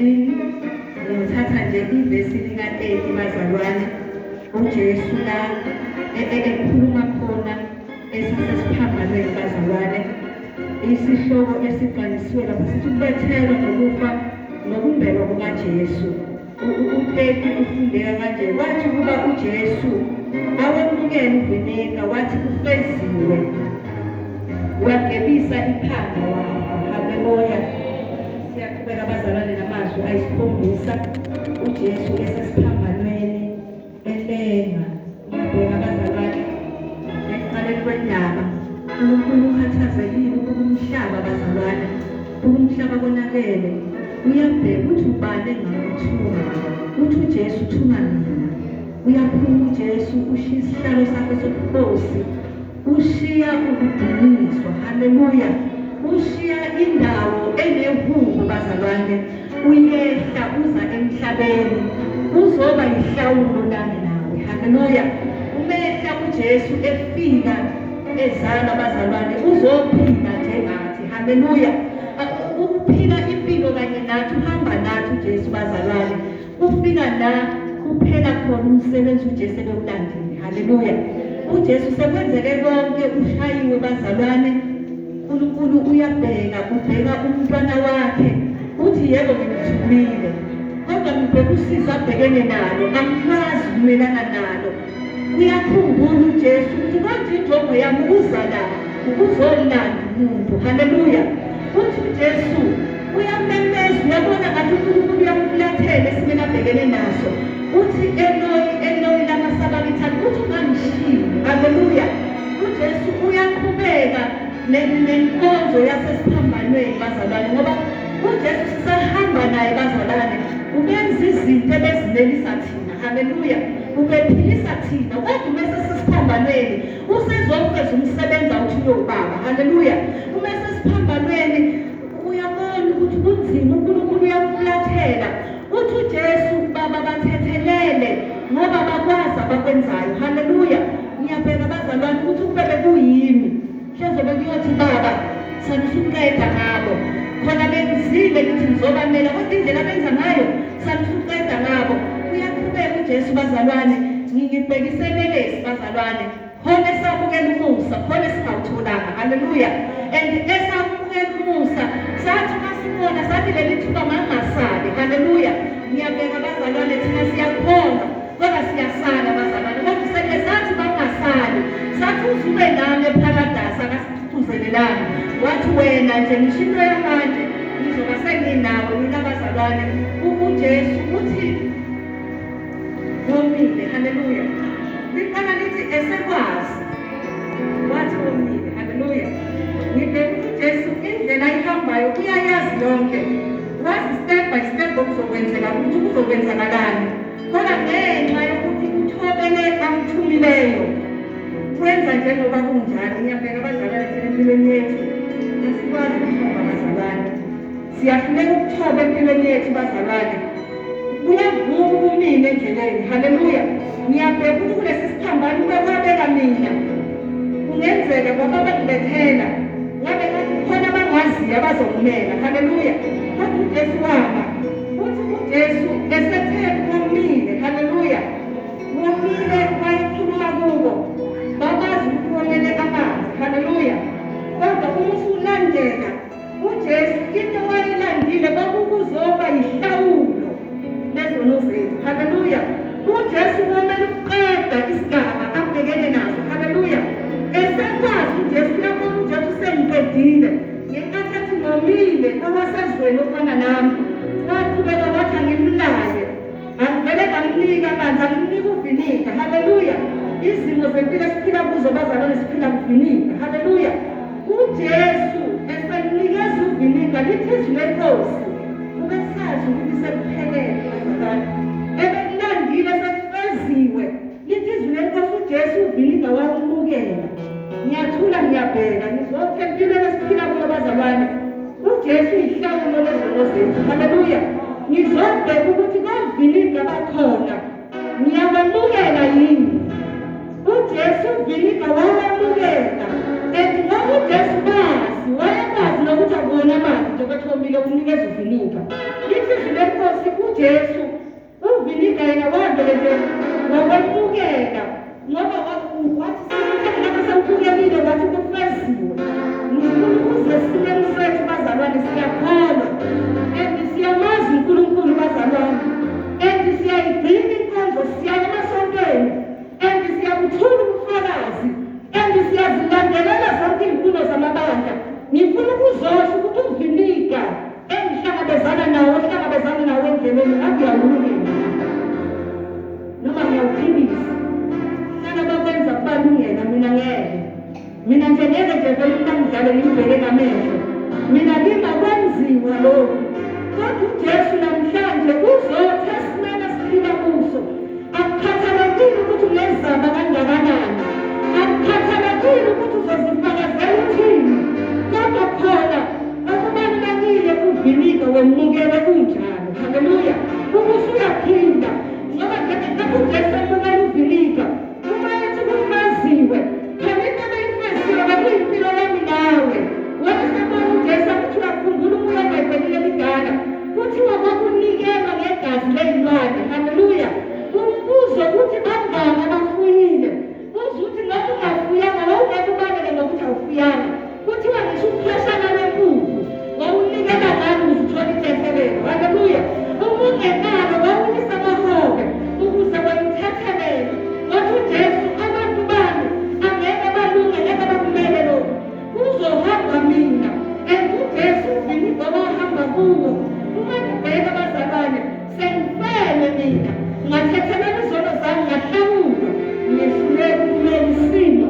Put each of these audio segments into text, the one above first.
13 ngithatha nje ivesi lika-30 bazalwane uJesu la ekhuluma khona esasesiphambanweni bazalwane isihloko esigqanyisiwe lapha sithi ukubethelwa nokufa nokumbelwa kukaJesu U-30 ufundeka kanje wathi ukuba uJesu awemukele uvinika wathi kufeziwe wagebisa ikhanda wafa haleluya siyaqhubeka abazalwane namazwi ayisikhombisa uJesu esesiphambanweni elenga ngiyabheka abazalwane ekuqaleni kwendaba uNkulunkulu ukhathazekile ukuba umhlaba bazalwane umhlaba konakele uyabheka ukuthi ubani engamthuma uthi uJesu thuma mina uyaphuma uJesu ushiya isihlalo sakhe sobukhosi ushiya ukudunyiswa haleluya ushiya indawo enehubo bazalwane uyehla uza emhlabeni uzoba yihlawulo lami nawe haleluya umehla uJesu efika ezalwa bazalwane uzophila njengathi haleluya ukuphila impilo kanye nathi uhamba nathi uJesu bazalwane Ufika la kuphela khona umsebenzi uJesu ebewulandile. Haleluya. UJesu sekwenzeke konke ushayiwe bazalwane. uNkulunkulu uyabheka, ubheka umntwana wakhe. Uthi yebo ngimthumile. Kodwa ngibheka usizi abhekene nalo, angikwazi ukumelana nalo. Uyakhumbula uJesu ukuthi konje injongo yami ukuza la ukuzolanda umuntu. Haleluya. Uthi uJesu uyamemeza uyabona ngathi uNkulunkulu uyamfulathela esimeni abhekene naso. Uthi Eloyi Eloyi lama sabakithani uthi ungangishiyi. Haleluya. UJesu uyaqhubeka nenkonzo yasesiphambanweni bazalwane ngoba uJesu sisahamba naye bazalwane ubenza izinto ebezinelisa thina. Haleluya. Ubephilisa thina kodwa uma esesesiphambanweni usezofeza umsebenzi awuthunywe ubaba. Haleluya. Uma esesiphambanweni uyabona ukuthi kunzima uNkulunkulu uyamfulathela. Uthi uJesu baba bathethelele ngoba bakwazi abakwenzayo. Haleluya. Ngiyabheka bazalwane ukuthi ukube bekuyimi hleze bekuyothi baba sanusuqeda ngabo khona benzile ngithi ngizobamela kodwa indlela abenza ngayo Sanusuqeda ngabo. Uyaqhubeka uJesu bazalwane, ngingibhekise elelesi bazalwane. Khona esamukela umusa, khona esingawutholanga. Haleluya. And esamukela umusa, sathi masibona sathi leli thuba mangingasali. Haleluya. Ngiyabheka bazalwane thina siyakholwa kodwa siyasala bazalwane. Kodwa seke sathi bangasali. Sathi uzube nami eParadise akasithuzelelanga. Wathi wena nje ngisho into yamanje ngizoba senginawe mina bazalwane uJesu uthi womile haleluya liqala lithi esekwazi wathi womile haleluya ngibheka ukuthi uJesu indlela ayihambayo uyayazi yonke wazi step by step okuzokwenzeka ukuthi kuzokwenzakalani kodwa ngenxa yokuthi uthobele amthumileyo wenza njengoba kunjalo ngiyabheka abazalwane thina empilweni yethu asikwazi ukuthoba bazalwane siyahluleka ukuthoba empilweni yethu bazalwane kuyavuka ubumina endleleni haleluya ngiyabheka ukuthi kulesi siphambano ube kwabeka mina kungenzeka ngoba bangibethela ngabe ngathi khona abangaziyo abazongimela haleluya kodwa ujesu wama uthi ujesu esethe komile haleluya Womile wayekhuluma kubo. Babazi ukuthi womele amanzi. Haleluya. Kodwa uma usulandela uJesu into wayelandile kwakukuzoba yihlawulo lezono zethu. Haleluya. UJesu womele ukuqeda isigaba abhekene naso. Haleluya. Esekwazi uJesu uyabona uJesu sengiqedile. Ngenkathi athi ngomile owasezweni ofana nami. Waqhubeka wathi angimlaye. Angivele ngamnika amanzi, angimnika uvinika. Haleluya. Izimo zempilo esiphila kuzo bazalwane siphila kuvinika. Haleluya. UJesu esenikeza uvinika lithi izwi lenkosi ubesazi ukuthi sekuphelele bazalwane. Ebekulandile sekufeziwe. Lithi izwi lenkosi uJesu uvinika wamukela. Ngiyathula ngiyabheka ngizothi empilweni esiphila kuyo bazalwane uJesu uyihlawulo lezono zethu. Haleluya. Ngizobheka ukuthi koviniga bakhona ngiyabamukela yini. UJesu uviniga wawamukela. And ngoba uJesu bazi, wayekwazi nokuthi akuwona amanzi njengoba thomile ukunikeza uviniga. Lithi izwi lenkosi uJesu uviniga yena wavele nje wakwemukela ngoba wathi lapho sewubukelile wathi kufeziwe. Ngifuna ukuze esimeni sethu bazalwane siyakholwa and siyamazi uNkulunkulu bazalwane and siyayigcina inkonzo, siya emasontweni and siyabuthula ubufakazi and siyazilandelela zonke iy'mfuno zamabandla. Ngifuna ukuzosho ukuthi uviniga engihlangabezana nawo ohlangabezana nawo endleleni ngabe uyawulungela noma ngiyawuphikisa. Hlala bakwenza kubalungela, mina ngeke. Mina nje ngeke nje vele umuntu angidlale ngimbheke ngamehlo. Mina kimi akwenziwa lokhu. Kodwa uJesu namhlanje uzothi esimeni esiphila kuso akukhathalekile ukuthi unezaba kangakanani, akukhathalekile ukuthi uzozifakazela uthini, kodwa khona okubalulekile uviniga wemukele kunjalo. Haleluya! Ubusuyaphila ngoba njengoba uJesu emukela uviniga uma ethi kufeziwe, phela into ebeyifeziwe bekuyimpilo yami nawe. Wayesebona uJesu akuthi uyakhumbula ubuya eBhayibhelini elidala kuthiwa kwakunikelwa ngegazi ley'lwane. Haleluya! Umbuzo uthi bangani abafuyile? Buza ukuthi noma ungafuyanga wawungeke ubaleke ngokuthi awufuyanga. Kuthiwa ngisho upheshana lwempuphu wawunikela ngalo ukuze uthole intethelelo. Haleluya! Uma ungenalo wawuyisa amahobe ukuze wena uthethelelwe. Wathi uJesu abantu bami angeke balunge, ngeke bakumele lokhu. Kuzohamba mina. And uJesu uviniga wahamba kuwo. Uma nibheka bazalwane sengifele mina ngathethelela izono zami ngahlawulwa ngehluleka ukumela isimo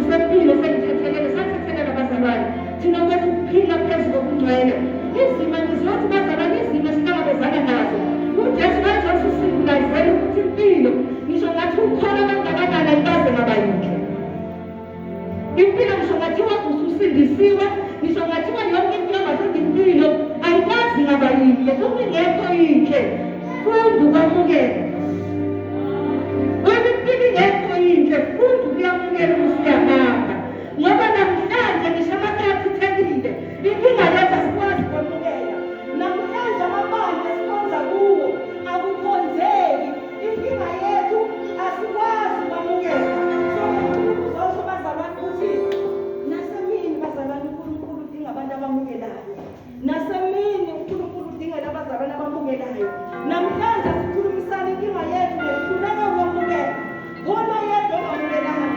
sempilo sengithethelele sathethelela bazalwane thina kwethu kuphila phezu kokungcwele izimo ngizothi bazalwane izimo esihlangabezana nazo uJesu wayezosisimbolizela ukuthi impilo ngisho ngathi ukholwa kangakanani ayikaze ngaba yinhle Impilo ngisho ngathiwa ususindisiwe, ngisho ngathiwa yonke into yangasuthi impilo ayikwazi ngaba yinhle. Uma ingekho yinhle, funda ukwamukela. Uma impilo ingekho yinhle, funda ukuyamukela ukuthi uyahamba. Ngoba namhlanje ngisho amakhaya athithekile, inkinga yethu asikwazi ukwamukela. Namhlanje amabandla esikhonza kuwo akukhonzeki. Inkinga yethu asikwazi ukwamukela. So ngifuna ukuzosho bazalwane ukuthi nasemini bazalwane uNkulunkulu udinga abantu abamukelayo. Nasemini uNkulunkulu udinga abazalwane abamukelayo. Namhlanje asikhulumisana inkinga yethu ngehluleka ukwamukela. Khona yedwa ongamukelanga.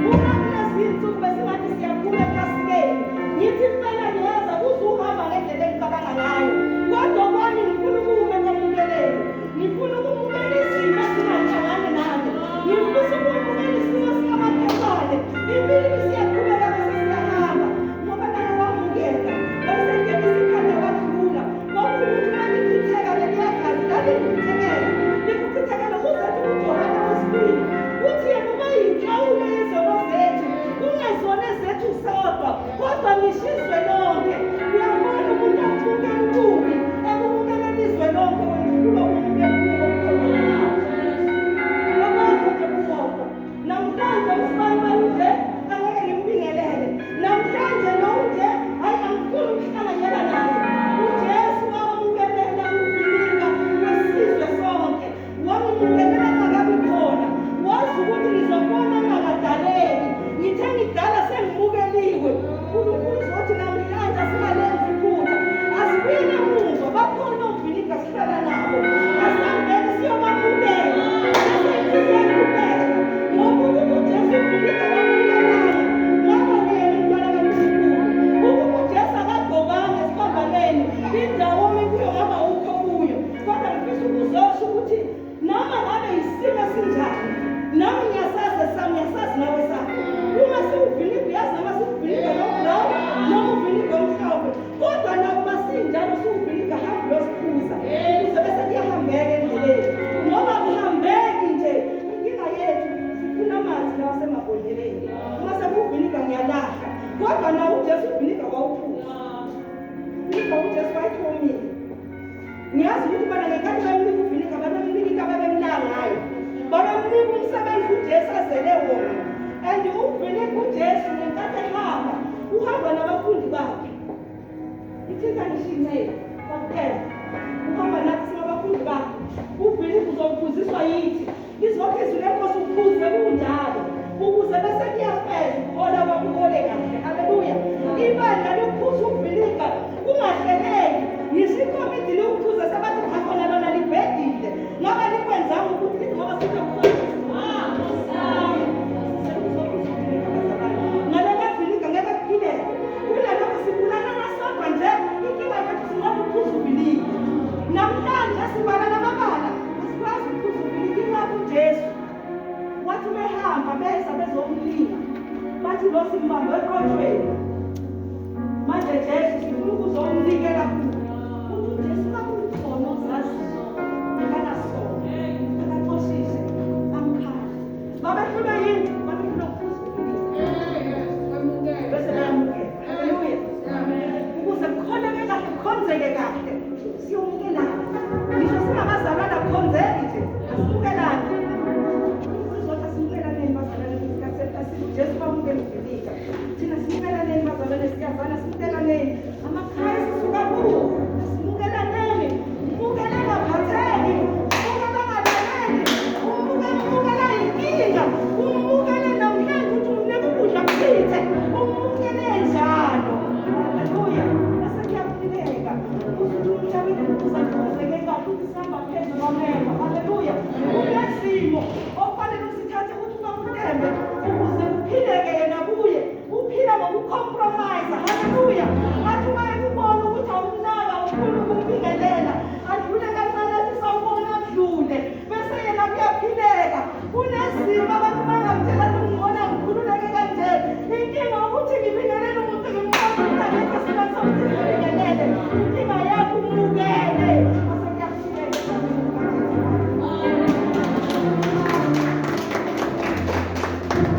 Uma kulezi insuku besingathi siyaphuma ephasikeni, ngithi impela ngiyaza uzuhamba ngendlela engicabanga ngayo. Kodwa kwami ngifuna ukuma ekwamukeleni. Ngifuna ukumukela izimo ezingahlangani nami. Ngifisa ukwamukela isimo sikamakhelwane. Impilo ibisiyaqhubeka bese siyahamba. Ngoba naye wamukela. Wayesengenisa ikhanda wadlula. Kwakuwukuthi uma lichitheka leliya gazi lalilichithekela. Likuchithekela uze uJohane wesibili uthi yena uba yinhlawulo yezono zethu, kungezona ezethu sodwa, kodwa ngisho izwe lonke. Uyabona umuntu athukela ububi, ekubukelela izwe lonke, wena uhlulwa ukumukela ububi obukhona nawe. Ngokwakho nje kukodwa. Namhlanje usibanibani nje angeke ngimbingelele. Namhlanje lo nje hayi angifuni ukuhlanganyela naye. UJesu wamukelela uvinika wesizwe sonke. Wangimukelela ngakabi khona. Wazi ukuthi ngizobona ngakadaleki. Ngithe ngidala sengimukeliwe. uNkulunkulu uzothi namhlanje asingalenzi iphutha. Asibuyele emuva. Bakhona ovinika sihlala nabo. Asambeni siyobamukela. Bese siyaqhubeka. Ngoba ukuba uJesu uvinika wamukelanga, ngaba uyena umntwana kaNkulunkulu. Ukuba uJesu akagqokanga esiphambanweni, indawo omi kuyo ngaba ukho kuyo. Kodwa ngifisa ukuzosho ukuthi noma ngabe yisimo esinjani, nami ngiyasazi esami, ngiyasazi nawe sakho. Uma siwuviniga uyazi noma siwuviniga lo-brown noma uviniga omhlophe, kodwa nakuba sinjalo siwuviniga hambe uyosiphuza ukuze bese kuyahambeka endleleni. Ngoba akuhambeki nje. Inkinga yethu sifuna amanzi lawa asemabhodleleni. Uma sekuwuviniga ngiyalahla, kodwa nawo uJesu uviniga wawuphuza. Uviniga uJesu wayethi womile. Ngiyazi ukuthi bona ngenkathi bemnika uviniga babemnika into ababemlaya ngayo. Babemnika umsebenzi uJesu azele wona. And uviniga uJesu ngenkathi ehamba, uhamba nabafundi bakhe. Ithinta ngisho inceku kwakuphela. Uhamba nathi singabafundi bakhe. Sibala lamabala asikwazi ukuphuza uvini. Ingakho uJesu wathi behamba beza bezomlinga bathi lo simbambe eqotshweni. Manje Jesu sifuna ukuzomnikela kuwe.